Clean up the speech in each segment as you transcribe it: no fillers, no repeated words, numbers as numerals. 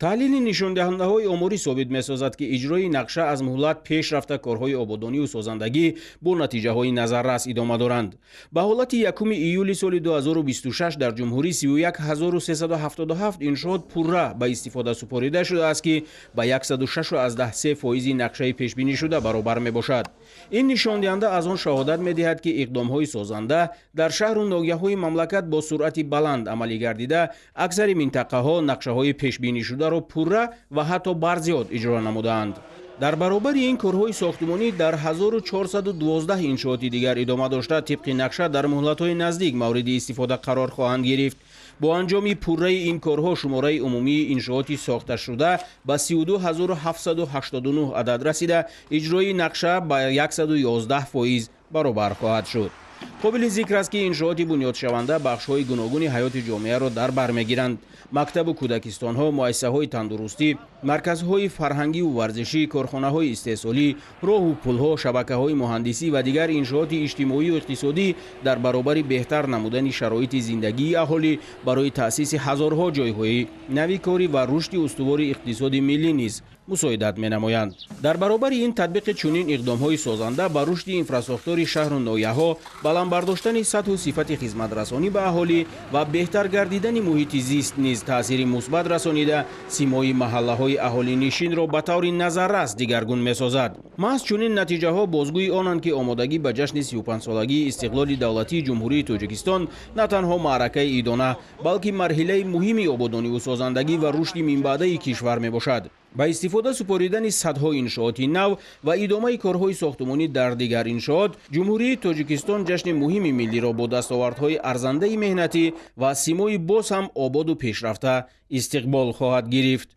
Таҳлили нишондиҳандаҳои оморӣ собит месозад, ки иҷрои нақша аз муҳлат пеш рафта, корҳои ободонию созандагӣ бо натиҷаҳои назаррас идома доранд. Ба ҳолати 1 июли соли 2026 дар ҷумҳурӣ 31 377 иншоот пурра ба истифода супорида шудааст, ки ба 106,3 фоизи нақшаи пешбинишуда баробар мебошад. Ин нишондиҳанда аз он шаҳодат медиҳад, ки иқдомҳои созанда дар шаҳру ноҳияҳои мамлакат бо суръати баланд амалӣ гардида, аксари минтақаҳо нақшаҳои пешбинишударо пурра ва ҳатто барзиёд иҷро намудаанд. Дар баробари ин, корҳои сохтмонӣ дар 1412 иншооти дигар идома дошта, тибқи нақша дар муҳлатҳои наздик мавриди истифода қарор хоҳанд гирифт. Бо анҷоми пурраи ин корҳо шумораи умумии иншооти сохташуда ба 32 789 адад расида, иҷрои нақша ба 111% баробар хоҳад шуд. Қобили зикр аст, ки иншооти бунёдшаванда бахшҳои гуногуни ҳаёти ҷомеаро дар бар мегиранд: мактабу кӯдакистонҳо, муассисаҳои тандурустӣ, марказҳои фарҳангиву варзишӣ, корхонаҳои истеҳсолӣ, роҳу пулҳо, шабакаҳои муҳандисӣ ва дигар иншооти иҷтимоию иқтисодӣ дар баробари беҳтар намудани шароити зиндагии аҳолӣ барои таъсиси ҳазорҳо ҷойҳои нави корӣ ва рушди устувори иқтисоди миллӣ низ мусоидат менамоянд. Дар баробари ин, татбиқи чунин иқдомҳои созанда ба рушди инфрасохтори шаҳру ноҳияҳо, баланд бардоштани сатҳу сифати хизматрасонӣ ба аҳолӣ ва беҳтар гардидани муҳити зист низ таъсири мусбат расонида, симои маҳаллаҳои аҳолинишинро ба таври назаррас дигаргун месозад. Маҳз чунин натиҷаҳо бозгӯи онанд, ки омодагӣ ба ҷашни 35-солагии истиқлоли давлатии Ҷумҳурии Тоҷикистон на танҳо маъракаи идона, балки марҳилаи муҳими ободониву созандагӣ ва рушди минбаъдаи кишвар мебошад. Ба истифода супоридани садҳо иншооти нав ва идомаи корҳои сохтмонӣ дар дигар иншоот, Ҷумҳурии Тоҷикистон ҷашни муҳими миллиро бо дастовардҳои арзандаи меҳнатӣ ва симои боз ҳам ободу пешрафта истиқбол хоҳад гирифт.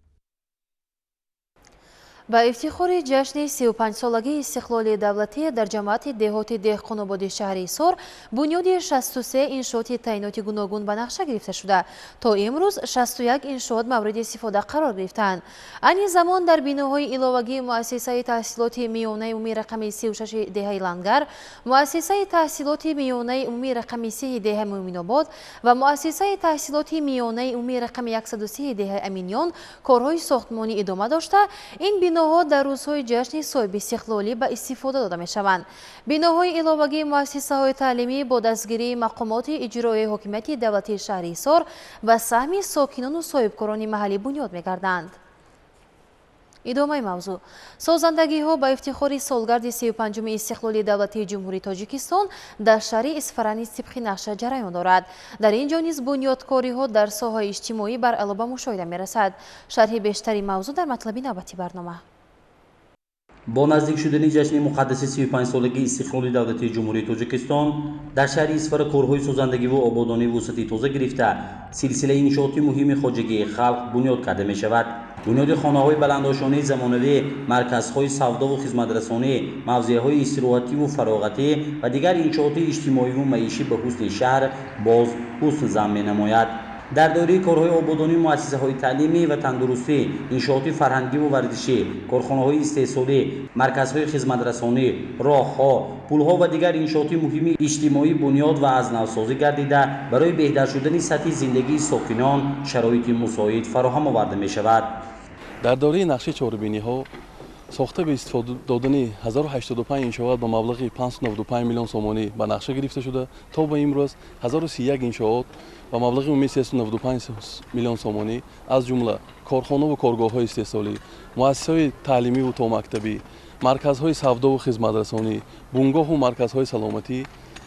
Ба ифтихори ҷашни 35-солагии истиқлоли давлатӣ дар ҷамоати деҳоти Деҳқонободи шаҳри Ҳисор бунёди 63 иншооти таъиноти гуногун ба нақша гирифта шуда, то имрӯз 61 иншоот мавриди истифода қарор гирифтаанд. Айни замон дар биноҳои иловагии муассисаи таҳсилоти миёнаи умумии рақами 36 деҳаи Лангар, муассисаи таҳсилоти миёнаи умумии рақами 30 деҳаи Муъминобод ва муассисаи таҳсилоти миёнаи умумии рақами 130 деҳаи Аминён корҳои сохтмонӣ идома дошта, ин биноҳо дар рӯзҳои ҷашни соҳибистиқлолӣ ба истифода дода мешаванд. Биноҳои иловагии муассисаҳои таълимӣ бо дастгирии мақомоти иҷроияи ҳокимияти давлатии шаҳри Ҳисор ва саҳми сокинону соҳибкорони маҳаллӣ бунёд мегарданд. Идомаи мавзӯъ. Созандагиҳо ба ифтихори солгарди 35-уми истиқлоли давлатии Ҷумҳурии Тоҷикистон дар шаҳри Исфара низ тибқи нақша ҷараён дорад. Дар ин ҷо низ бунёдкориҳо дар соҳаи иҷтимоӣ баръало ба мушоҳида мерасад. Шарҳи бештари мавзӯъ дар матлаби навбати барнома. Бо наздик шудани ҷашни муқаддаси 35-солагии истиқлоли давлатии Ҷумҳурии Тоҷикистон дар шаҳри Исфара корҳои созандагиву ободонӣ вусъати тоза гирифта, силсилаи иншооти муҳими хоҷагии халқ бунёд карда мешавад. Бунёди хонаҳои баландошонаи замонавӣ, марказҳои савдову хизматрасонӣ, мавзеъҳои истироҳативу фароғатӣ ва дигар иншооти иҷтимоиву маишӣ ба ҳусни шаҳр боз ҳусн зам менамояд. Дар доираи корҳои ободонии муассисаҳои таълимӣ ва тандурустӣ, иншооти фарҳангиву варзишӣ, корхонаҳои истеҳсолӣ, марказҳои хизматрасонӣ, роҳҳо, пулҳо ва дигар иншооти муҳими иҷтимоӣ бунёд ва аз навсозӣ гардида, барои беҳтар шудани сатҳи зиндагии сокинон шароити мусоид фароҳам оварда мешавад. Дар доираи нақшаи чорабиниҳо сохта ба истифода додани 1085 иншоот ба маблағи 595 миллион сомонӣ ба нақша гирифта шуда, то ба имрӯз 1031 иншоот ба маблағи умумии 395 миллион сомонӣ, аз ҷумла корхонаву коргоҳҳои истеҳсолӣ, муассисаҳои таълимиву томактабӣ, марказҳои савдову хизматрасонӣ, бунгоҳу марказҳои саломатӣ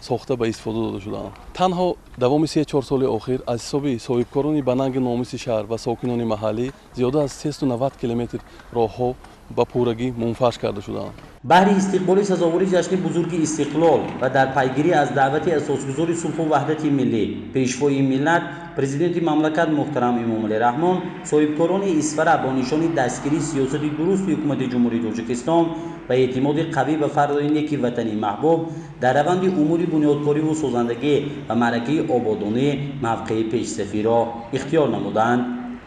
сохта ба истифода дода шудаанд. Танҳо давоми 3-4 соли охир аз ҳисоби соҳибкорони ба нанги номуси шаҳр ва сокинони маҳаллӣ зиёда аз 390 километр роҳҳо ба пуррагӣ мунфарш карда шудаанд. Баҳри истиқболи сазовори ҷашни бузурги истиқлол ва дар пайгирӣ аз даъвати асосгузори сулҳу ваҳдати миллӣ, Пешвои миллат, Президенти мамлакат муҳтарам Эмомалӣ Раҳмон, соҳибкорони Исфара бо нишони дастгирии сиёсати дурусти ҳукумати Ҷумҳурии Тоҷикистон ва эътимоди қавӣ ба фардои неки ватани маҳбуб дар раванди умури бунёдкориву созандагӣ ва маъракаи ободонӣ мавқеи пешсафиро ихтиёр намуданд.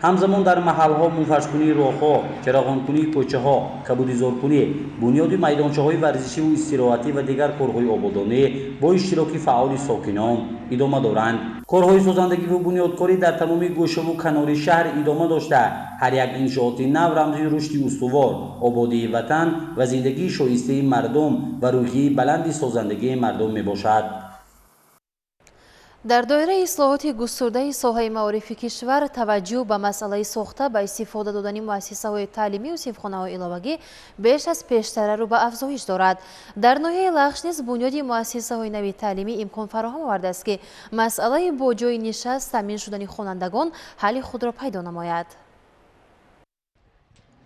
Ҳамзамон дар маҳалҳо мунфаршкунии роҳҳо, чароғонкунии кӯчаҳо, кабудизоркунӣ, бунёди майдончаҳои варзишиву истироҳатӣ ва дигар корҳои ободонӣ бо иштироки фаъоли сокинон идома доранд. Корҳои созандагиву бунёдкорӣ дар тамоми гӯшаву канори шаҳр идома дошта, ҳар як иншооти нав рамзи рушди устувор, ободии ватан ва зиндагии шоистаи мардум ва рӯҳияи баланди созандагии мардум мебошад. Дар доираи ислоҳоти густурдаи соҳаи маорифи кишвар таваҷҷӯҳ ба масъалаи сохта ба истифода додани муассисаҳои таълимию синфхонаҳои иловагӣ беш аз пештара рӯ ба афзоиш дорад. Дар ноҳияи Лахш низ бунёди муассисаҳои нави таълимӣ имкон фароҳам овардааст, ки масъалаи бо ҷойи нишаст таъмин шудани хонандагон ҳалли худро пайдо намояд.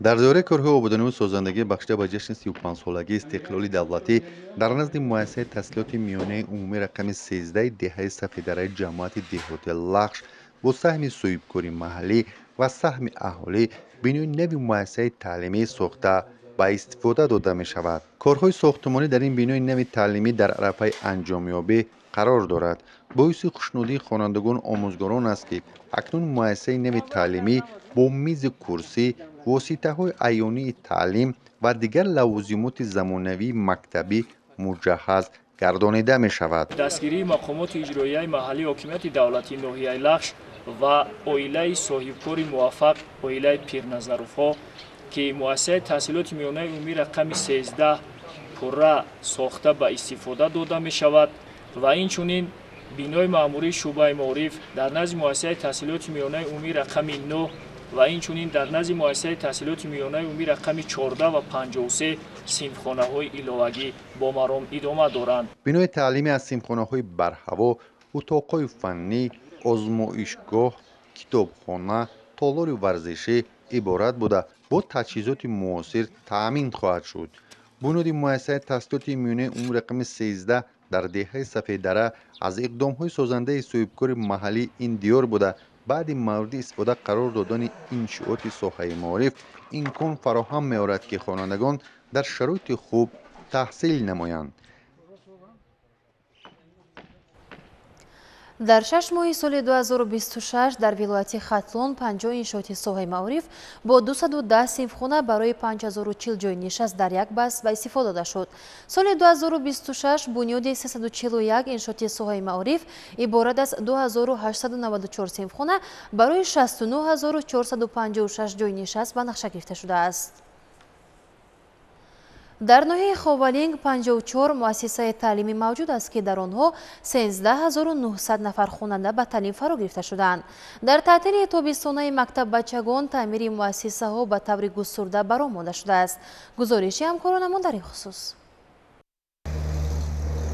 Дар доираи корҳои ободониву созандагӣ бахшида ба ҷашни 35-солагии истиқлоли давлатӣ дар назди муассисаи таҳсилоти миёнаи умумӣ рақами 13 деҳаи Сафедараи ҷамоати деҳоти Лахш бо саҳми соҳибкори маҳаллӣ ва саҳми аҳолӣ бинои нави муассисаи таълимӣ сохта ба истифода дода мешавад. Корҳои сохтумонӣ дар ин бинои нави таълимӣ дар арафаи анҷомёбӣ қарор дорад. Боиси хушнудии хонандагону омӯзгорон аст, ки акнун муассисаи нави таълимӣ бо мизу курсӣ, воситаҳои аёнии таълим ва дигар лавозимоти замонавии мактабӣ муҷаҳҳаз гардонида мешавад. Дастгирии мақомоти иҷроияи маҳаллии ҳокимияти давлатии ноҳияи Лахш ва оилаи соҳибкори муваффақ, оилаи Пирназаровҳо, ки муассисаи таҳсилоти миёнаи умумӣ рақами 13 пурра сохта ба истифода дода мешавад ва инчунин бинои маъмурии шӯъбаи маориф дар назди муассисаи таҳсилоти миёнаи умумӣ рақами 9 ва инчунин дар назди муассисаи таҳсилоти миёнаи умумӣ рақами 14 ва 53 синфхонаҳои иловагӣ бо маром идома доранд. Бинои таълимӣ аз синфхонаҳои барҳаво, утоқҳои фаннӣ, озмоишгоҳ, китобхона, толори варзишӣ иборат буда, бо таҷҳизоти муосир таъмин хоҳад шуд. Бунёди муассисаи таҳсилоти миёнаи умумӣ рақами 13 дар деҳаи Сафедара аз иқдомҳои созандаи соҳибкори маҳаллии ин диёр буда, баъди мавриди истифода қарор додани иншиоти соҳаи маориф имкон фароҳам меорад, ки хонандагон дар шароити хуб таҳсил намоянд. Дар 6 моҳи соли 2026 дар вилояти Хатлон 50 иншооти соҳаи маориф бо 210 синфхона барои 5040 ҷойи нишаст дар як баст ба истифода дода шуд. Соли 2026 бунёди 341 иншооти соҳаи маориф иборат аз 2894 синфхона барои 69456 ҷойи нишаст ба нақша гирифта шудааст. Дар ноҳияи Ховалинг 54 муассисаи таълимӣ мавҷуд аст, ки дар онҳо 13900 нафар хонанда ба таълим фаро гирифта шудаанд. Дар таътили тобистонаи мактаббачагон таъмири муассисаҳо ба таври густурда бароҳ монда шудааст. Гузориши ҳамкоронамон дар ин хусус.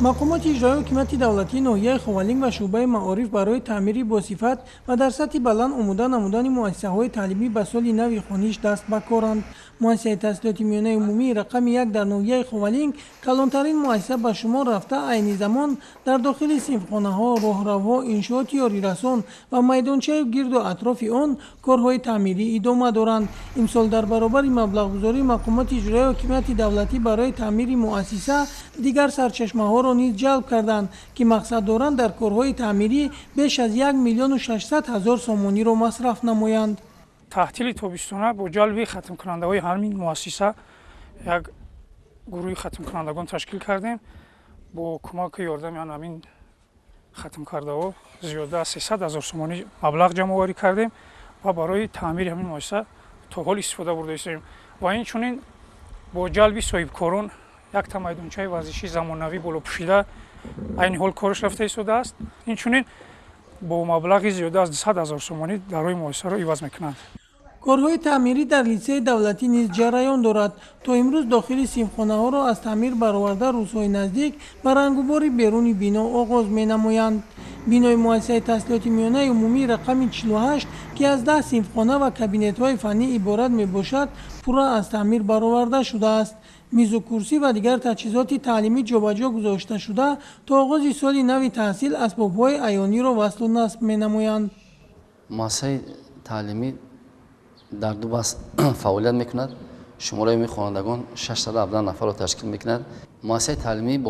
Мақомоти иҷроии ҳокимияти давлатии ноҳияи Ховалинг ва шӯъбаи маориф барои таъмири босифат ва дар сатҳи баланд омода намудани муассисаҳои таълимӣ ба соли нави хониш даст ба коранд. Муассисаи таҳсилоти миёнаи умумии рақами 1 дар ноҳияи Ховалинг калонтарин муассиса ба шумор рафта, айни замон дар дохили синфхонаҳо, роҳравҳо, иншооти ёрирасон ва майдончаи гирду атрофи он корҳои таъмирӣ идома доранд. Имсол дар баробари маблағгузории мақомоти иҷроии ҳокимияти давлатӣ барои таъмири муассиса дигар сарчашмаҳоро низ ҷалб карданд, ки мақсад доранд дар корҳои таъмирӣ беш аз 1 600 000 сомониро масраф намоянд. Таътили тобистона бо ҷалби хатмкунандаҳои ҳамин муассиса як гурӯҳи хатмкунандагон ташкил кардем. Бо кӯмаку ёрдами ҳамин хатмкардаҳо зиёда аз 300 000 сомонӣ маблағ ҷамъоварӣ кардем ва барои таъмири ҳамин муассиса то ҳол истифода бурда истем. Ва инчунин бо ҷалби соҳибкорон якта майдончаи варзишии замонавӣ болопӯшида айни ҳол кораш рафта истодааст. Инчунин бо маблағи зиёда аз 200 000 сомонӣ дарҳои муассисаро иваз мекунанд. Корҳои таъмирӣ дар литсеи давлатӣ низ ҷараён дорад. То имрӯз дохили синфхонаҳоро аз таъмир бароварда, рӯзҳои наздик ба рангубори беруни бино оғоз менамоянд. Бинои муассисаи таҳсилоти миёнаи умумии рақами 48, ки аз 10 синфхона ва кабинетҳои фаннӣ иборат мебошад, пурра аз таъмир бароварда шудааст. Мизу курсӣ ва дигар таҷҳизоти таълимӣ ҷобаҷо гузошта шуда, то оғози соли нави таҳсил асбобҳои аёниро васлу насб менамоянд. Муассисаи таълимӣ дар ду баст фаъолият мекунад. Шумораи умумии хонандагон 617 нафарро ташкил мекунад. Муассисаи таълимӣ бо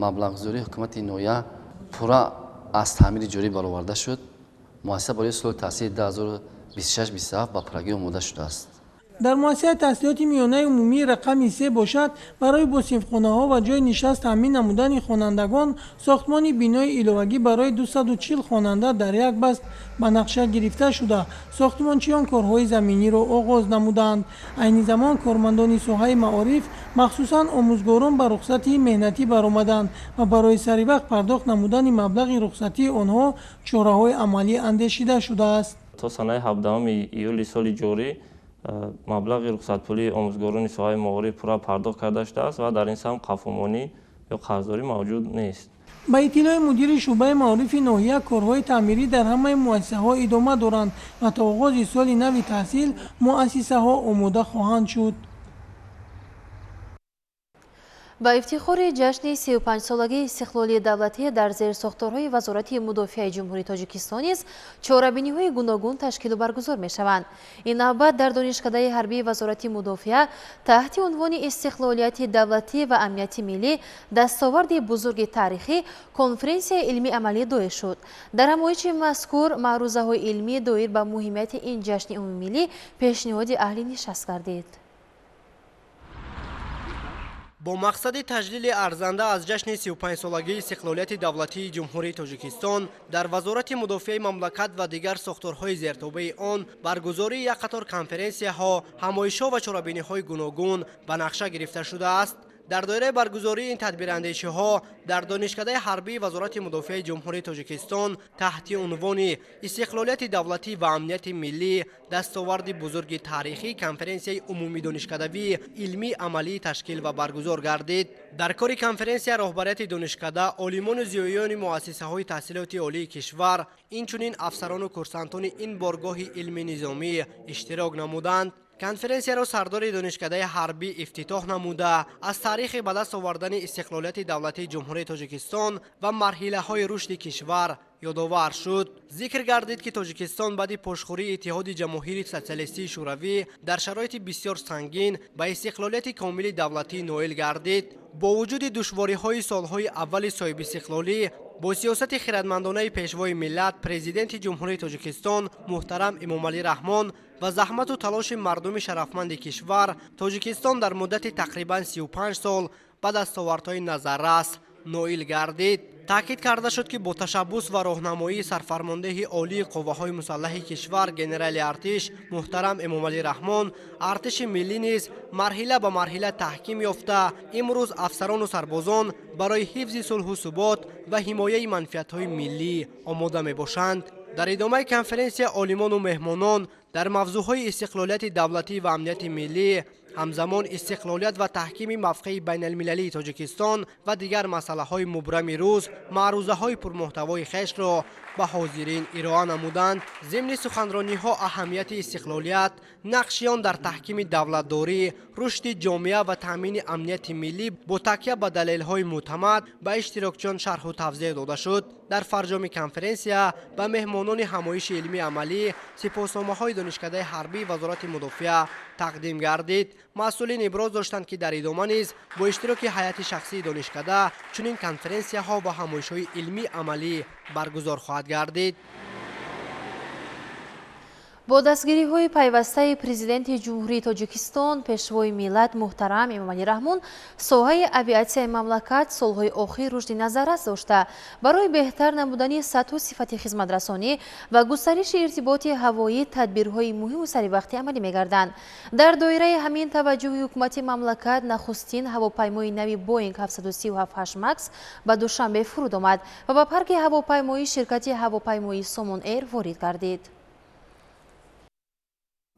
маблағгузории ҳукумати ноҳия пурра аз таъмири ҷорӣ бароварда шуд. Муассиса барои соли таҳсили 2026-27 ба пуррагӣ омода шудааст. Дар муассисаи таҳсилоти миёнаи умумии рақами 3 бошад, барои бо синфхонаҳо ва ҷойи нишаст таъмин намудани хонандагон сохтмони бинои иловагӣ барои 240 хонанда дар як баст ба нақша гирифта шуда, сохтмончиён корҳои заминиро оғоз намуданд. Айни замон кормандони соҳаи маориф, махсусан омӯзгорон, ба рухсати меҳнатӣ баромаданд ва барои саривақт пардохт намудани маблағи рухсатии онҳо чораҳои амалӣ андешида шудааст. То санаи 17 июли соли ҷорӣ маблағи рухсатпулии омӯзгорони соҳаи маориф пурра пардохт карда шудааст ва дар ин самт қафомонӣ ё қарздорӣ мавҷуд нест. Ба иттилои мудири шӯъбаи маорифи ноҳия, корҳои таъмирӣ дар ҳамаи муассисаҳо идома доранд ва то оғози соли нави таҳсил муассисаҳо омода хоҳанд шуд. Ба ифтихори ҷашни 35-солагии истиқлоли давлатӣ дар зерсохторҳои Вазорати мудофиаи Ҷумҳурии Тоҷикистон низ чорабиниҳои гуногун ташкилу баргузор мешаванд. Ин навбат дар Донишкадаи ҳарбии Вазорати мудофиа таҳти унвони истиқлолияти давлатӣ ва амнияти миллӣ дастоварди бузурги таърихӣ конференсияи илмӣ-амалӣ доир шуд. Дар ҳамоиши мазкур маърузаҳои илмӣ доир ба муҳимияти ин ҷашни умумимиллӣ пешниҳоди аҳли нишаст гардид. Бо мақсади таҷлили арзанда аз ҷашни 35-солагии истиқлолияти давлатии Ҷумҳурии Тоҷикистон дар Вазорати мудофиаи мамлакат ва дигар сохторҳои зертобеи он баргузории як қатор конференсияҳо, ҳамоишҳо ва чорабиниҳои гуногун ба нақша гирифта шудааст. Дар доираи баргузории ин тадбирандешиҳо дар Донишкадаи ҳарбии Вазорати мудофиаи Ҷумҳурии Тоҷикистон таҳти унвони истиқлолияти давлатӣ ва амнияти миллӣ дастоварди бузурги таърихӣ конференсияи умумидонишкадавии илмии амалӣ ташкил ва баргузор гардид. Дар кори конференсия роҳбарияти донишкада, олимону зиёиёни муассисаҳои таҳсилоти олии кишвар, инчунин афсарону курсантони ин боргоҳи илми низомӣ иштирок намуданд. Конференсияро сардори Донишкадаи ҳарбӣ ифтитоҳ намуда, аз таърихи ба даст овардани истиқлолияти давлатии Ҷумҳурии Тоҷикистон ва марҳилаҳои рушди кишвар ёдовар шуд. Зикр гардид, ки Тоҷикистон баъди пошхӯрии Иттиҳоди Ҷамоҳири Социалистии Шӯравӣ дар шароити бисёр сангин ба истиқлолияти комили давлатӣ ноил гардид. Бо вуҷуди душвориҳои солҳои аввали соҳибистиқлолӣ, бо сиёсати хирадмандонаи пешвои миллат, президенти Ҷумҳурии Тоҷикистон муҳтарам Эмомалӣ Раҳмон ва заҳмату талоши мардуми шарафманди кишвар, Тоҷикистон дар муддати тақрибан 35 сол ба дастовардҳои назаррас ноил гардид. Таъкид карда шуд, ки бо ташаббус ва роҳнамоии сарфармондеҳи олии қувваҳои мусаллаҳи кишвар генерали артиш муҳтарам Эмомалӣ Раҳмон, артиши миллӣ низ марҳила ба марҳила таҳким ёфта, имрӯз афсарону сарбозон барои ҳифзи сулҳу субот ва ҳимояи манфиатҳои миллӣ омода мебошанд. Дар идомаи конференсия олимону меҳмонон дар мавзӯъҳои истиқлолияти давлатӣ ва амнияти миллӣ, ҳамзамон истиқлолият ва таҳкими мавқеи байналмилалии Тоҷикистон ва дигар масъалаҳои мубрами рӯз маърузаҳои пурмуҳтавои хешро ба ҳозирин ироа намуданд. Зимни суханрониҳо аҳамияти истиқлолият, нақши он дар таҳкими давлатдорӣ, рушди ҷомеа ва таъмини амнияти миллӣ бо такя ба далелҳои мӯътамад ба иштирокчиён шарҳу тавзеҳ дода шуд. Дар фарҷоми конференсия ба меҳмонони ҳамоиши илмии амалӣ сипосномаҳои Донишкадаи ҳарбии Вазорати мудофиа тақдим гардид. Масъулин иброз доштанд, ки дар идома низ бо иштироки ҳайати шахсии донишкада чунин конференсияҳо ва ҳамоишҳои илмии амалӣ баргузор хоҳад гардид. Бо дастгириҳои пайвастаи президенти Ҷумҳурии Тоҷикистон, пешвои миллат муҳтарам Эмомалӣ Раҳмон, соҳаи авиатсияи мамлакат солҳои охир рушди назаррас дошта, барои беҳтар намудани сатҳу сифати хизматрасонӣ ва густариши иртиботи ҳавоӣ тадбирҳои муҳиму саривақтӣ амалӣ мегарданд. Дар доираи ҳамин таваҷҷӯҳи ҳукумати мамлакат нахустин ҳавопаймои нави Боинг 737 Макс ба Душанбе фуруд омад ва ба парки ҳавопаймоии ширкати ҳавопаймоии Сомон Эйр ворид гардид.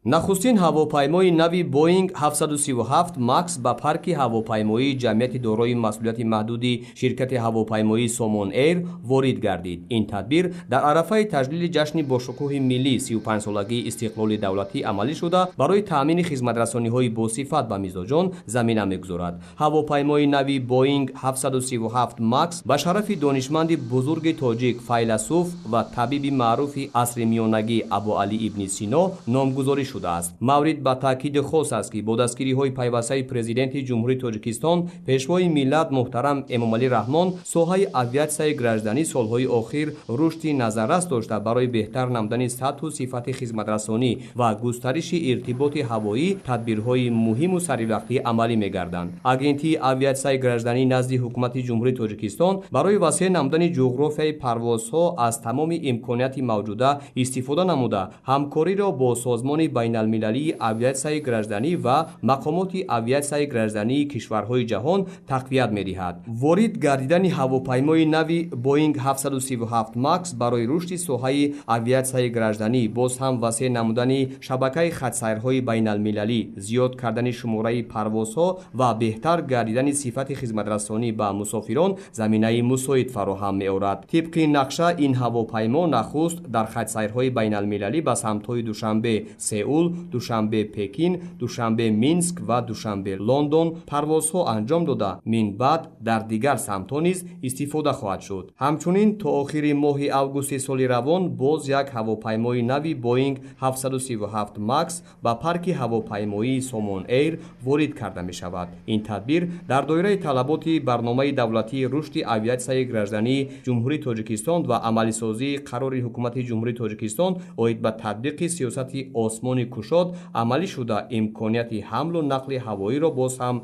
Нахустин ҳавопаймои нави Боинг 737 Макс ба парки ҳавопаймоии ҷамъияти дорои масъулияти маҳдуди ширкати ҳавопаймоии Сомон Эйр ворид гардид. Ин тадбир дар арафаи таҷлили ҷашни бошукӯҳи миллӣ 35-солагии истиқлоли давлатӣ амалӣ шуда, барои таъмини хизматрасониҳои босифат ба мизоҷон замина мегузорад. Ҳавопаймои нави Боинг 737 Макс ба шарафи донишманди бузурги тоҷик, файласуф ва табиби маъруфи асри миёнагӣ Абуалӣ ибни Сино номгузорӣ шудааст. Маврид ба таъкиди хос аст, ки бо дастгириҳои пайвастаи Президенти Ҷумҳурии Тоҷикистон, Пешвои миллат муҳтарам Эмомалӣ Раҳмон, соҳаи авиатсияи гражданӣ солҳои охир рушди назаррас дошта, барои беҳтар намудани сатҳу сифати хизматрасонӣ ва густариши иртиботи ҳавоӣ тадбирҳои муҳиму саривақтӣ амалӣ мегарданд. Агентии авиатсияи гражданӣ назди Ҳукумати Ҷумҳурии Тоҷикистон барои васеъ намудани ҷуғрофияи парвозҳо аз тамоми имконияти мавҷуда истифода намуда, ҳамкориро бо Созмони байналмилалии авиатсияи гражданӣ ва мақомоти авиатсияи граждании кишварҳои ҷаҳон тақвият медиҳад. Ворид гардидани ҳавопаймои нави Боинг 737 Макс барои рушди соҳаи авиатсияи гражданӣ, боз ҳам васеъ намудани шабакаи хатсайрҳои байналмилалӣ, зиёд кардани шумораи парвозҳо ва беҳтар гардидани сифати хизматрасонӣ ба мусофирон заминаи мусоид фароҳам меорад. Тибқи нақша, ин ҳавопаймо нахуст дар хатсайрҳои байналмилалӣ ба самтҳои Душанбе Сеул, Душанбе Пекин, Душанбе Минск ва Душанбе Лондон парвозҳо анҷом дода, минбаъд дар дигар самтҳо низ истифода хоҳад шуд. Ҳамчунин то охири моҳи августи соли равон боз як ҳавопаймои нави Боинг 737 Макс ба парки ҳавопаймоии Сомон Эйр ворид карда мешавад. Ин тадбир дар доираи талаботи барномаи давлатии рушди авиатсияи граждании Ҷумҳурии Тоҷикистон ва амалисозии қарори Ҳукумати Ҷумҳурии Тоҷикистон оид ба татбиқи сиёсати осмони кушод амалӣ шуда, имконияти ҳамлу нақли ҳавоиро боз ҳам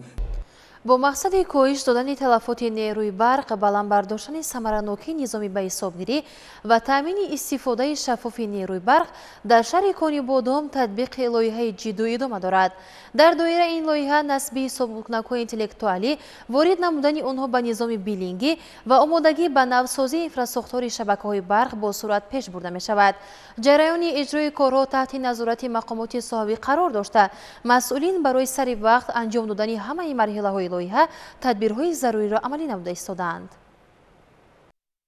бо мақсади коҳиш додани талафоти нерӯи барқ, баланд бардоштани самаранокии низоми ба ҳисобгирӣ ва таъмини истифодаи шаффофи нерӯи барқ дар шаҳри Конибодом татбиқи лоиҳаи ҷиддӯ идома дорад. Дар доираи ин лоиҳа насби ҳисобкунакҳои интеллектуалӣ, ворид намудани онҳо ба низоми билингӣ ва омодагӣ ба навсозии инфрасохтори шабакаҳои барқ бо суръат пеш бурда мешавад. Ҷараёни иҷрои корҳо таҳти назорати мақомоти соҳавӣ қарор дошта, масъулин барои сари вақт анҷом додани ҳамаи марҳилаҳои лоиҳа тадбирҳои заруриро амалӣ намуда истодаанд.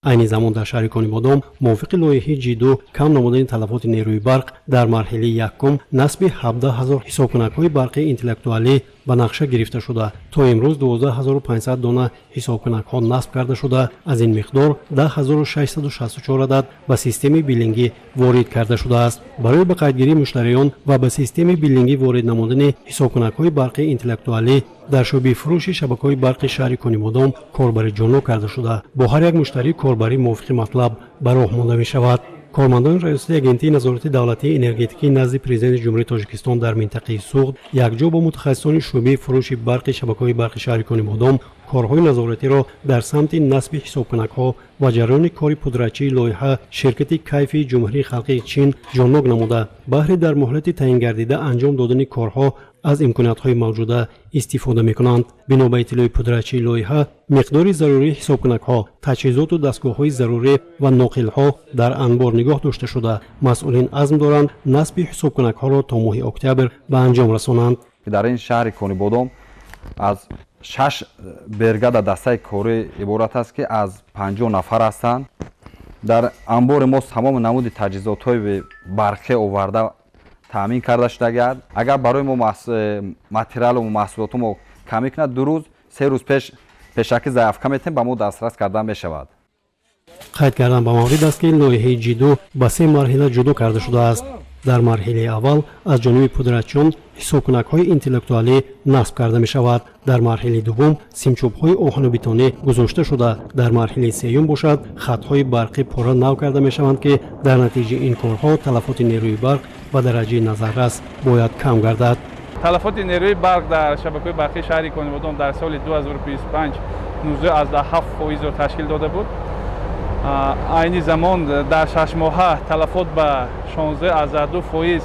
Айни замон дар шаҳри Конибодом мувофиқи лоиҳаи Ҷидду кам намудани талафоти нерӯи барқ дар марҳилаи якум насби 17 ҳазор ҳисобкунакҳои барқии интеллектуалӣ ба нақша гирифта шуда, то имрӯз 12 500 дона ҳисобкунакҳо насб карда шуда, аз ин миқдор 10 664 адад ба системаи билингӣ ворид карда шудааст. Барои ба қайдгирии муштариён ва ба системаи билингӣ ворид намудани ҳисобкунакҳои барқии интеллектуалӣ дар шӯъбаи фурӯши шабакаҳои барқи шаҳри Конибодом корбарӣ ҷоннок карда шуда, бо ҳар як муштарӣ корбарӣ мувофиқи матлаб ба роҳ монда мешавад. Кормандони Раёсати Агентии назорати давлатии энергетикӣ назди Президенти Ҷумҳурии Тоҷикистон дар минтақаи Суғд якҷо бо мутахассисони шӯъбаи фурӯши барқи шабакаҳои барқи шаҳри Конибодом корҳои назоратиро дар самти насби ҳисобкунакҳо ва ҷараёни кори пудратчии лоиҳа ширкати Кайфи Ҷумҳурии Халқии Чин ҷоннок намуда, баҳри дар муҳлати таъингардида анҷом додани корҳо аз имкониятҳои мавҷуда истифода мекунанд. Бино ба иттилои пудратчии лоиҳа, миқдори зарурии ҳисобкунакҳо, таҷҳизоту дастгоҳҳои зарурӣ ва ноқилҳо дар анбор нигоҳ дошта шуда, масъулин азм доранд насби ҳисобкунакҳоро то моҳи октябр ба анҷом расонанд. Дар ин шаҳри Конибодом аз шаш бригада дастаи корӣ иборат аст, ки аз 50 нафар ҳастанд. Дар анбори мо тамоми намуди таҷҳизотҳои барқӣ оварда таъмин карда шудагиад. Агар барои мо материалу маҳсулоту мо камӣ кунад, 2 рӯз, 3 рӯз пеш пешакӣ заявка метиҳем, ба мо дастрас карда мешавад. Қайд кардан ба маврид аст, ки лоиҳаи ҷидду ба се марҳила ҷудо карда шудааст. Дар марҳилаи аввал аз ҷониби пудратчиён ҳисобкунакҳои интеллектуалӣ насб карда мешавад, дар марҳилаи дуввум симчӯбҳои оҳанубетонӣ гузошта шуда, дар марҳилаи сеюм бошад, хатҳои барқӣ пурра нав карда мешаванд, ки дар натиҷаи ин корҳо талафоти нерӯи барқ ба дараҷаи назаррас бояд кам гардад. Талафоти нерӯи барқ дар шабакаҳои барқии шаҳри Конибодом дар соли 2025 19,7 фоизро ташкил дода буд. Айни замон дар 6 моҳа талафот ба 16,2%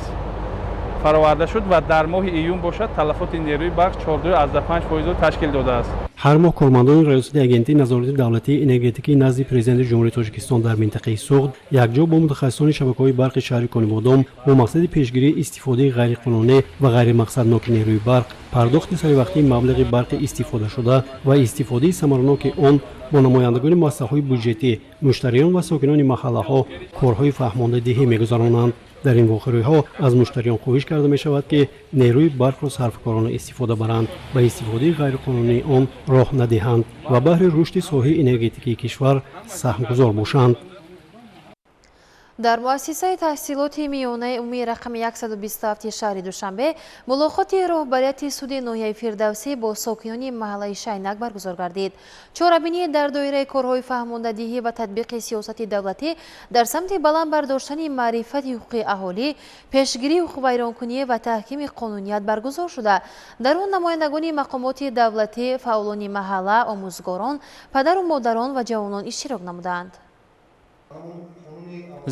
фароварда шуд ва дар моҳи июн бошад, талафоти нерӯи барқ 14,5 фоизро ташкил додааст. Ҳар моҳ кормандони Раёсати Агентии назорати давлатии энергетикӣ назди Президенти Ҷумҳурии Тоҷикистон дар минтақаи Суғд якҷо бо мутахассисони шабакаҳои барқи шаҳри Конибодом бо мақсади пешгирии истифодаи ғайриқонунӣ ва ғайримақсадноки нерӯи барқ, пардохти саривақтии маблағи барқи истифодашуда ва истифодаи самараноки он бо намояндагони муассисаҳои буҷетӣ, муштариён ва сокинони маҳаллаҳо корҳои фаҳмондадиҳӣ мегузаронанд. Дар ин вохӯриҳо аз муштариён хоҳиш карда мешавад, ки нерӯи барқро сарфкорона истифода баранд, ба истифодаи ғайриқонунии он роҳ надиҳанд ва баҳри рушди соҳаи энергетикии кишвар саҳмгузор бошанд. Дар муассисаи таҳсилоти миёнаи умумии рақами 127 шаҳри Душанбе мулоқоти роҳбарияти суди ноҳияи Фирдавсӣ бо сокинони маҳаллаи Шайнак баргузор гардид. Чорабинӣ дар доираи корҳои фаҳмондадиҳӣ ва татбиқи сиёсати давлатӣ дар самти баланд бардоштани маърифати ҳуқуқи аҳолӣ, пешгирии ҳуқуқвайронкунӣ ва таҳкими қонуният баргузор шуда. Дар он намояндагони мақомоти давлатӣ, фаъолони маҳалла, омӯзгорон, падару модарон ва ҷавонон иштирок намуданд.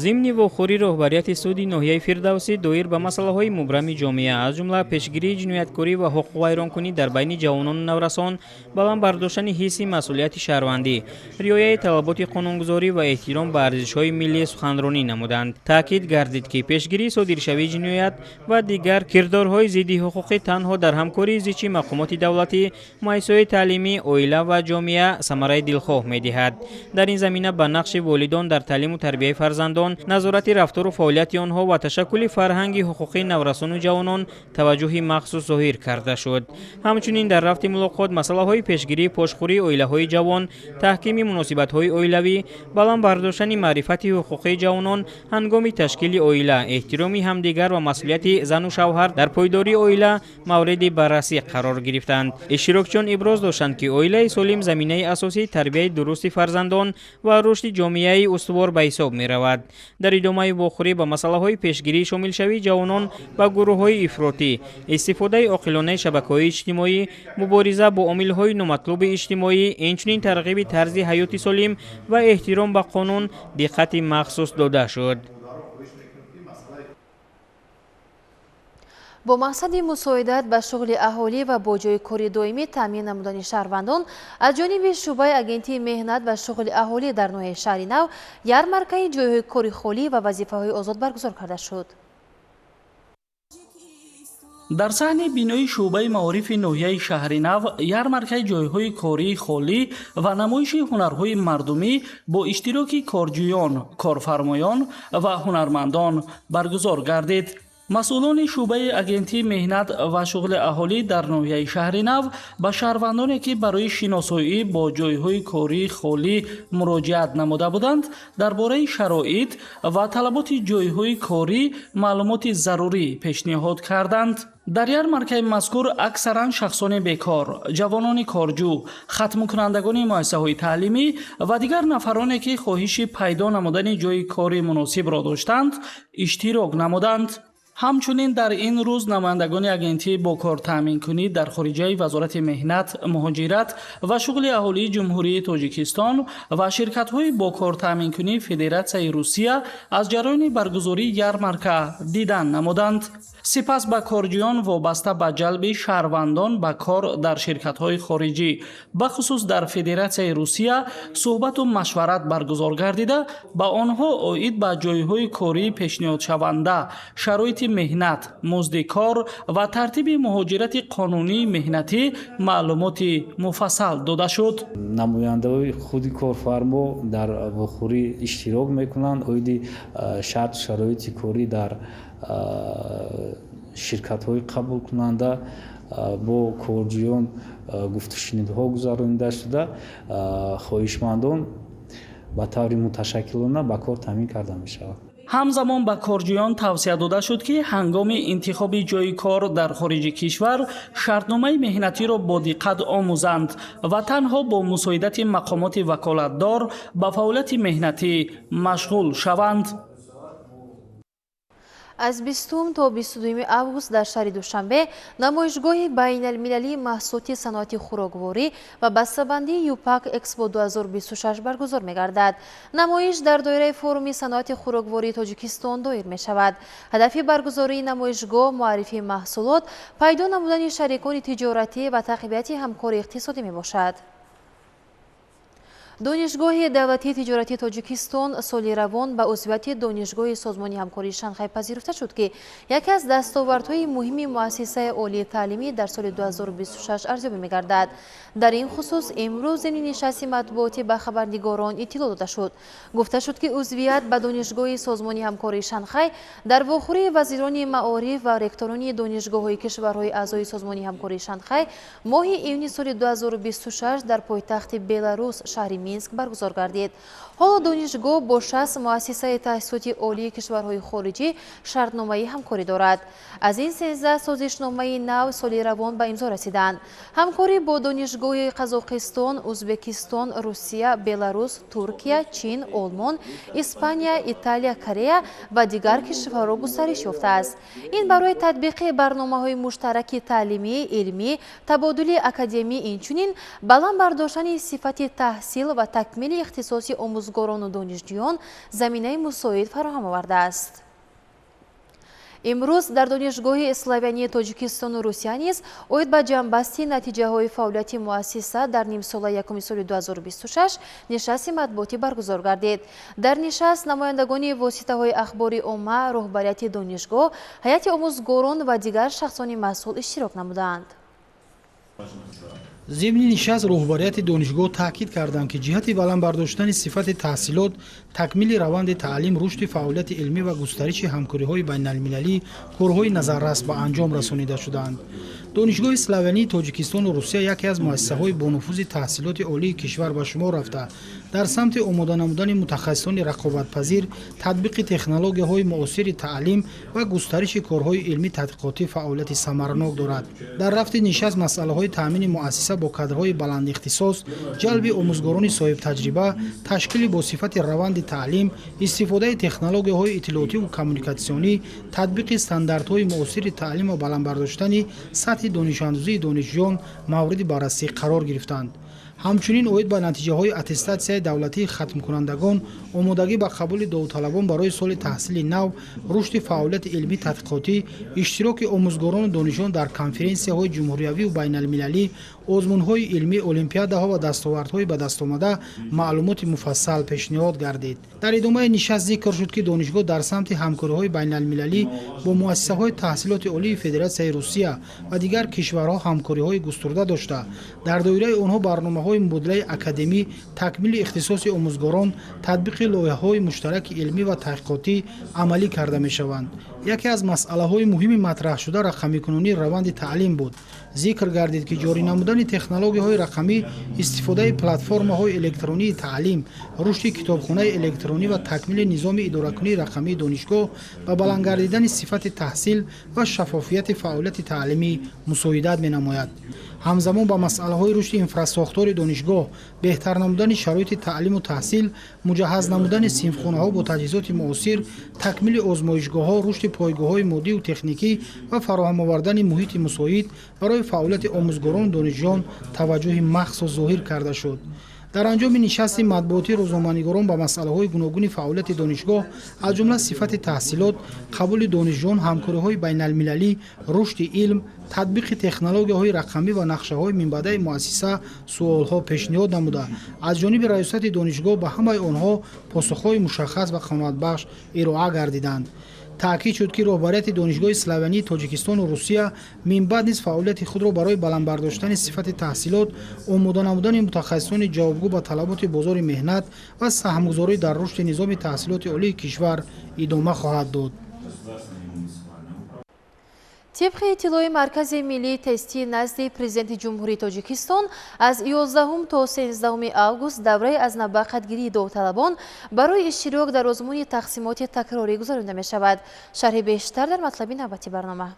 Зимни вохӯрӣ роҳбарияти суди ноҳияи Фирдавсӣ доир ба масъалаҳои мубрами ҷомеа, аз ҷумла пешгирии ҷинояткорӣ ва ҳуқуқвайронкунӣ дар байни ҷавонону наврасон, баланд бардоштани ҳисси масъулияти шаҳрвандӣ, риояи талаботи қонунгузорӣ ва эҳтиром ба арзишҳои миллӣ суханронӣ намуданд. Таъкид гардид, ки пешгирии содиршавии ҷиноят ва дигар кирдорҳои зидди ҳуқуқӣ танҳо дар ҳамкории зичи мақомоти давлатӣ, муассисаҳои таълимӣ, оила ва ҷомеа самараи дилхоҳ медиҳад. Дар ин замина ба нақши волидон дар таълиму тарбияи фарзандон, назорати рафтору фаъолияти онҳо ва ташаккули фарҳанги ҳуқуқии наврасону ҷавонон таваҷҷӯҳи махсус зоҳир карда шуд. Ҳамчунин дар рафти мулоқот масъалаҳои пешгирии пошхӯрии оилаҳои ҷавон, таҳкими муносибатҳои оилавӣ, баланд бардоштани маърифати ҳуқуқии ҷавонон ҳангоми ташкили оила, эҳтироми ҳамдигар ва масъулияти зану шавҳар дар пойдории оила мавриди баррасӣ қарор гирифтанд. Иштирокчиён иброз доштанд, ки оилаи солим заминаи асосии тарбияи дурусти фарзандон ва рушди ҷомеаи устувор ба ҳисоб меравад. Дар идомаи вохӯрӣ ба масъалаҳои пешгирии шомилшавии ҷавонон ба гурӯҳҳои ифротӣ, истифодаи оқилонаи шабакаҳои иҷтимоӣ, мубориза бо омилҳои номатлуби иҷтимоӣ, инчунин тарғиби тарзи ҳаёти солим ва эҳтиром ба қонун диққати махсус дода шуд. Бо мақсади мусоидат ба шуғли аҳолӣ ва бо ҷойи кори доимӣ таъмин намудани шаҳрвандон аз ҷониби шӯъбаи агентии меҳнат ва шуғли аҳолӣ дар ноҳияи Шаҳри Нав ярмаркаи ҷойҳои кори холӣ ва вазифаҳои озод баргузор карда шуд. Дар саҳни бинои шӯъбаи маорифи ноҳияи Шаҳри Нав ярмаркаи ҷойҳои кории холӣ ва намоиши ҳунарҳои мардумӣ бо иштироки корҷӯён, корфармоён ва ҳунармандон баргузор гардид. Масъулони шӯъбаи агентии меҳнат ва шуғли аҳолӣ дар ноҳияи Шаҳри Нав ба шаҳрвандоне, ки барои шиносоӣ бо ҷойҳои кории холӣ муроҷиат намуда буданд, дар бораи шароит ва талаботи ҷойҳои корӣ маълумоти зарурӣ пешниҳод карданд. Дар ярмаркаи мазкур аксаран шахсони бекор, ҷавонони корҷӯ, хатмкунандагони муассисаҳои таълимӣ ва дигар нафароне, ки хоҳиши пайдо намудани ҷойи кори муносибро доштанд, иштирок намуданд. Ҳамчунин дар ин рӯз намояндагони агентии бо кор таъминкунӣ дар хориҷаи Вазорати меҳнат, муҳоҷират ва шуғли аҳолии Ҷумҳурии Тоҷикистон ва ширкатҳои бо кор таъминкунии Федератсияи Русия аз ҷараёни баргузории ярмарка дидан намуданд. Сипас ба корҷӯён вобаста ба ҷалби шаҳрвандон ба кор дар ширкатҳои хориҷӣ, бахусус дар Федератсияи Русия, суҳбату машварат баргузор гардида, ба онҳо оид ба ҷойҳои кории пешниҳодшаванда, шароити меҳнат, музди кор ва тартиби муҳоҷирати қонунии меҳнатӣ маълумоти муфассал дода шуд. Намояндаҳои худи корфармо дар вохӯрӣ иштирок мекунанд. Оиди шарту шароити корӣ дар ширкатҳои қабулкунанда бо корҷӯён гуфтушунидҳо гузаронида шуда, хоҳишмандон ба таври муташаккилона ба кор таъмин карда мешаванд. Ҳамзамон ба корҷӯён тавсия дода шуд, ки ҳангоми интихоби ҷойи кор дар хориҷи кишвар шартномаи меҳнатиро бо диққат омӯзанд ва танҳо бо мусоидати мақомоти ваколатдор ба фаъолияти меҳнатӣ машғул шаванд. Аз 20 то 22 август дар шаҳри Душанбе намоишгоҳи байналмилалии маҳсулоти саноати хӯрокворӣ ва бастабандии ЮПАК Экспо 2026 баргузор мегардад. Намоиш дар доираи форуми саноати хӯроквории Тоҷикистон доир мешавад. Ҳадафи баргузории намоишгоҳ муаррифии маҳсулот, пайдо намудани шарикони тиҷоратӣ ва тақвияти ҳамкори иқтисодӣ мебошад. Донишгоҳи давлатии тиҷоратии Тоҷикистон соли равон ба узвияти Донишгоҳи созмони ҳамкории Шанхай пазируфта шуд, ки яке аз дастовардҳои муҳими муассисаи олии таълимӣ дар соли 2026 арзёбӣ мегардад. Дар ин хусус имрӯз зимни нишасти матбуотӣ ба хабарнигорон иттилоъ дода шуд. Гуфта шуд, ки узвият ба Донишгоҳи созмони ҳамкории Шанхай дар вохӯрии вазирони маориф ва ректорони донишгоҳҳои кишварҳои аъзои созмони ҳамкории Шанхай моҳи июни соли 2026 дар пойтахти Беларус шаҳри Минск баргузор гардид. Ҳоло донишгоҳ бо 60 муассисаи таҳсилоти олии кишварҳои хориҷӣ шартномаи ҳамкорӣ дорад. Аз ин 13 созишномаи нав соли равон ба имзо расиданд. Ҳамкорӣ бо донишгоҳи Қазоқистон, Узбекистон, Русия, Беларус, Туркия, Чин, Олмон, Испания, Италия, Корея ва дигар кишварҳо густариш ёфтааст. Ин барои татбиқи барномаҳои муштараки таълимӣ, илмӣ, табодули академӣ, инчунин баланд бардоштани сифати таҳсил ва такмили ихтисоси омӯзгорону донишҷӯён заминаи мусоид фароҳам овардааст. Имрӯз дар Донишгоҳи славянии Тоҷикистону Русия низ оид ба ҷамъбасти натиҷаҳои фаъолияти муассиса дар нимсолаи якуми соли 2026 нишасти матбуотӣ баргузор гардид. Дар нишаст намояндагони воситаҳои ахбори омма, роҳбарияти донишгоҳ, ҳайати омӯзгорон ва дигар шахсони масъул иштирок намуданд. Зимни нишаст роҳбарияти донишгоҳ таъкид карданд, ки ҷиҳати баланд бардоштани сифати таҳсилот, такмили раванди таълим, рушди фаъолияти илмӣ ва густариши ҳамкориҳои байналмилалӣ корҳои назаррас ба анҷом расонида шудаанд. Донишгоҳи славянии Тоҷикистону Русия яке аз муассисаҳои бонуфузи таҳсилоти олии кишвар ба шумор рафта, дар самти омода намудани мутахассисони рақобатпазир, татбиқи технологияҳои муосири таълим ва густариши корҳои илмӣ тадқиқотӣ фаъолияти самаранок дорад. Дар рафти нишаст масъалаҳои таъмини муассиса бо кадрҳои баландихтисос, ҷалби омӯзгорони соҳибтаҷриба, ташкили босифати раванди таълим, истифодаи технологияҳои иттилоотиву коммуникатсионӣ, татбиқи стандартҳои муосири таълим ва баланд бардоштани сатҳи донишандӯзии донишҷӯён мавриди баррасӣ қарор гирифтанд. Ҳамчунин оид ба натиҷаҳои аттестатсияи давлатии хатмкунандагон, омодагӣ ба қабули довталабон барои соли таҳсили нав, рушди фаъолияти илмӣ тадқиқотӣ, иштироки омӯзгорону донишҷӯён дар конференсияҳои ҷумҳуриявию байналмилалӣ, озмунҳои илмӣ, олимпиадаҳо ва дастовардҳои ба дастомада маълумоти муфассал пешниҳод гардид. Дар идомаи нишаст зикр шуд, ки донишгоҳ дар самти ҳамкориҳои байналмилалӣ бо муассисаҳои таҳсилоти олии Федератсияи Русия ва дигар кишварҳо ҳамкориҳои густурда дошта, дар доираи онҳо барномаҳои мубодилаи академӣ, такмили ихтисоси омӯзгорон, татбиқи лоиҳаҳои муштараки илмӣ ва таҳқиқотӣ амалӣ карда мешаванд. Яке аз масъалаҳои муҳими матраҳшуда рақамикунонии раванди таълим буд. Зикр гардид, ки ҷорӣ намудани технологияҳои рақамӣ, истифодаи платформаҳои электронии таълим, рушди китобхонаи электронӣ ва такмили низоми идоракунии рақамии донишгоҳ ба баланд гардидани сифати таҳсил ва шаффофияти фаъолияти таълимӣ мусоидат менамояд. Ҳамзамон ба масъалаҳои рушди инфрасохтори донишгоҳ, беҳтар намудани шароити таълиму таҳсил, муҷаҳҳаз намудани синфхонаҳо бо таҷҳизоти муосир, такмили озмоишгоҳҳо, рушди пойгоҳҳои моддиву техникӣ ва фароҳам овардани муҳити мусоид барои фаъолияти омӯзгорону донишҷӯён таваҷҷӯҳи махсус зоҳир карда шуд. Дар анҷоми нишасти матбуотӣ рӯзноманигорон ба масъалаҳои гуногуни фаъолияти донишгоҳ, аз ҷумла сифати таҳсилот, қабули донишҷӯён, ҳамкориҳои байналмилалӣ, рушди илм, татбиқи технологияҳои рақамӣ ва нақшаҳои минбаъдаи муассиса суолҳо пешниҳод намуда, аз ҷониби раёсати донишгоҳ ба ҳамаи онҳо посухҳои мушаххас ва қаноатбахш ироа гардиданд. Таъкид шуд, ки роҳбарияти Донишгоҳи славянии Тоҷикистону Русия минбаъд низ фаъолияти худро барои баланд бардоштани сифати таҳсилот, омода намудани мутахассисони ҷавобгӯ ба талаботи бозори меҳнат ва саҳмгузорӣ дар рушди низоми таҳсилоти олии кишвар идома хоҳад дод. Тибқи иттилои Маркази миллии тестӣ назди Президенти Ҷумҳурии Тоҷикистон аз 11 то 13 август давраи аз навбақатгирии довталабон барои иштирок дар озмуни тақсимоти такрорӣ гузаронида мешавад. Шарҳи бештар дар матлаби навбати барнома.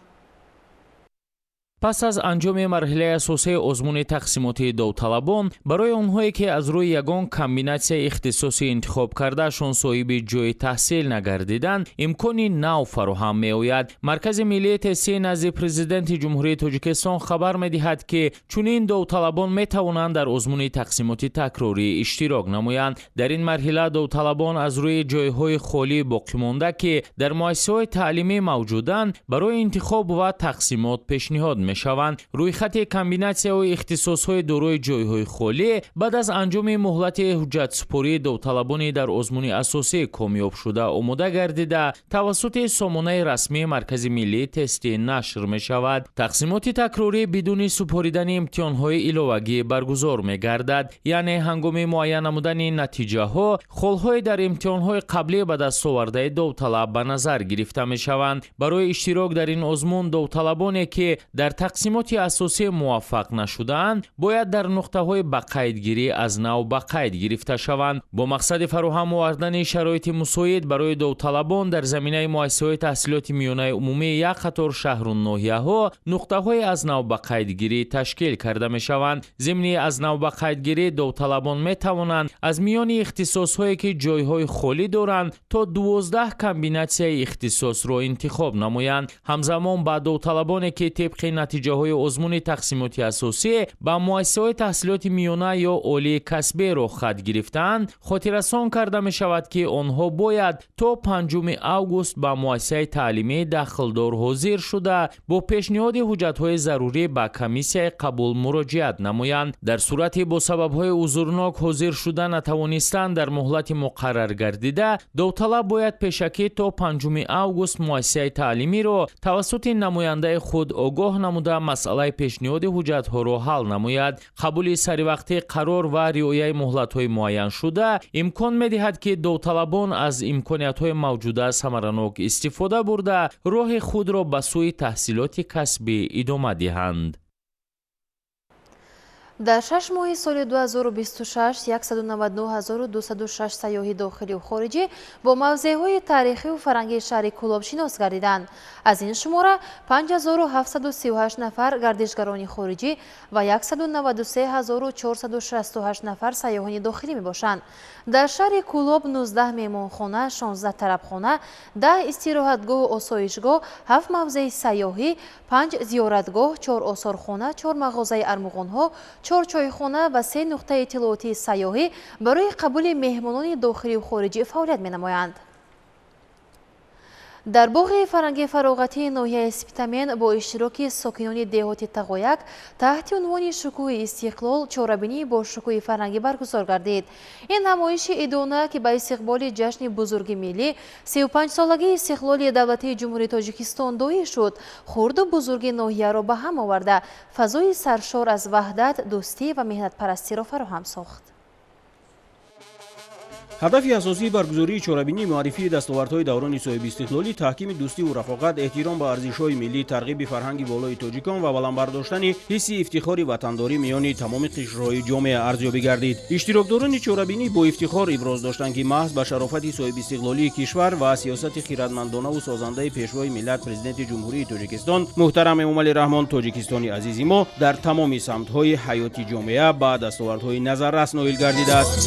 Пас аз анҷоми марҳилаи асосии озмуни тақсимотии довталабон, барои онҳое ки аз рӯи ягон комбинатсияи ихтисоси интихоб кардаашон соҳиби ҷойи таҳсил нагардиданд, имкони нав фароҳам меояд. Маркази миллии тестии назди Президенти Ҷумҳурии Тоҷикистон хабар медиҳад, ки чунин довталабон метавонанд дар озмуни тақсимоти такрорӣ иштирок намоянд. Дар ин марҳила довталабон аз рӯи ҷойҳои холӣ боқимонда, ки дар муассисаҳои таълимӣ мавҷуданд, барои интихоб ва тақсимот пешниҳод мешаванд. Рӯйхати комбинатсияҳои ихтисосҳои дорои ҷойҳои холӣ баъд аз анҷоми муҳлати ҳуҷҷатсупории довталабони дар озмуни асосӣ комёбшуда омода гардида, тавассути сомонаи расмии Маркази миллии тестӣ нашр мешавад. Тақсимоти такрорӣ бидуни супоридани имтиҳонҳои иловагӣ баргузор мегардад, яъне ҳангоми муайян намудани натиҷаҳо холҳои дар имтиҳонҳои қаблӣ ба даст овардаи довталаб ба назар гирифта мешаванд. Барои иштирок дар ин озмун довталабоне ки дар тақсимоти асосӣ муваффақ нашудаанд, бояд дар нуқтаҳои ба қайдгирӣ аз нав ба қайд гирифта шаванд. Бо мақсади фароҳам овардани шароити мусоид барои довталабон дар заминаи муассисаҳои таҳсилоти миёнаи умумии як қатор шаҳру ноҳияҳо нуқтаҳои аз нав ба қайдгирӣ ташкил карда мешаванд. Зимни аз нав ба қайдгирӣ довталабон метавонанд аз миёни ихтисосҳое, ки ҷойҳои холӣ доранд, то 12 комбинатсияи ихтисосро интихоб намоянд. Ҳамзамон ба довталабоне, ки тибқи натиҷаҳои озмуни тақсимоти асосӣ ба муассисаҳои таҳсилоти миёна ё олии касбӣ роҳхат гирифтаанд, хотиррасон карда мешавад, ки онҳо бояд то 5 август ба муассисаи таълимии дахлдор ҳозир шуда, бо пешниҳоди ҳуҷҷатҳои зарурӣ ба комиссияи қабул муроҷиат намоянд. Дар сурати бо сабабҳои узрнок ҳозир шуда натавонистан дар муҳлати муқаррар гардида, довталаб бояд пешакӣ то 5 август муассисаи таълимиро тавассути намояндаи худ огоҳ намуда, масъалаи пешниҳоди ҳуҷҷатҳоро ҳал намояд. Қабули саривақтӣ қарор ва риояи муҳлатҳои муайяншуда имкон медиҳад, ки довталабон аз имкониятҳои мавҷуда самаранок истифода бурда, роҳи худро ба сӯи таҳсилоти касбӣ идома диҳанд. Дар 6 моҳи соли 2026 199 206 сайёҳи дохилию хориҷӣ бо мавзеъҳои таърихию фарҳангии шаҳри Кӯлоб шинос гардиданд. Аз ин шумора 5738 нафар гардишгарони хориҷӣ ва 193 468 нафар сайёҳони дохилӣ мебошанд. Дар шаҳри Кӯлоб 19 меҳмонхона, 16 тарабхона, 10 истироҳатгоҳу осоишгоҳ, 7 мавзеи сайёҳӣ, 5 зиёратгоҳ, 4 осорхона, 4 мағозаи армуғонҳо, 4 чойхона ва 3 нуқтаи иттилоотии сайёҳӣ барои қабули меҳмонони дохилию хориҷӣ фаъолият менамоянд. Дар боғи фарҳанги фароғатии ноҳияи Спитамен бо иштироки сокинони деҳоти Тағояк таҳти унвони «Шукӯҳи истиқлол» чорабинии бо шукӯҳи фарҳангӣ баргузор гардид. Ин ҳамоиши идона, ки ба истиқболи ҷашни бузурги миллӣ, 35-солагии истиқлоли давлатии Ҷумҳурии Тоҷикистон доир шуд, хурду бузурги ноҳияро ба ҳам оварда, фазои саршор аз ваҳдат, дӯстӣ ва меҳнатпарастиро фароҳам сохт. Ҳадафи асосии баргузории чорабинӣ муаррифии дастовардҳои даврони соҳибистиқлолӣ, таҳкими дӯстиву рафоқат, эҳтиром ба арзишҳои миллӣ, тарғиби фарҳанги волои тоҷикон ва баланд бардоштани ҳисси ифтихори ватандорӣ миёни тамоми қишрҳои ҷомеа арзёбӣ гардид. Иштирокдорони чорабинӣ бо ифтихор иброз доштанд, ки маҳз ба шарофати соҳибистиқлолии кишвар ва сиёсати хиратмандонаву созандаи Пешвои миллат, Президенти Ҷумҳурии Тоҷикистон муҳтарам Эмомалӣ Раҳмон, Тоҷикистони азизи мо дар тамоми самтҳои ҳаёти ҷомеа ба дастовардҳои назаррас ноил гардидааст.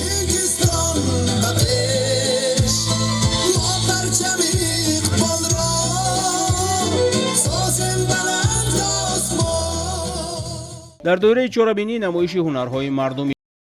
Мо парчами иқболро созем баланд осмон. Дар доираи чорабинӣ намоиши ҳунарҳои мардумӣ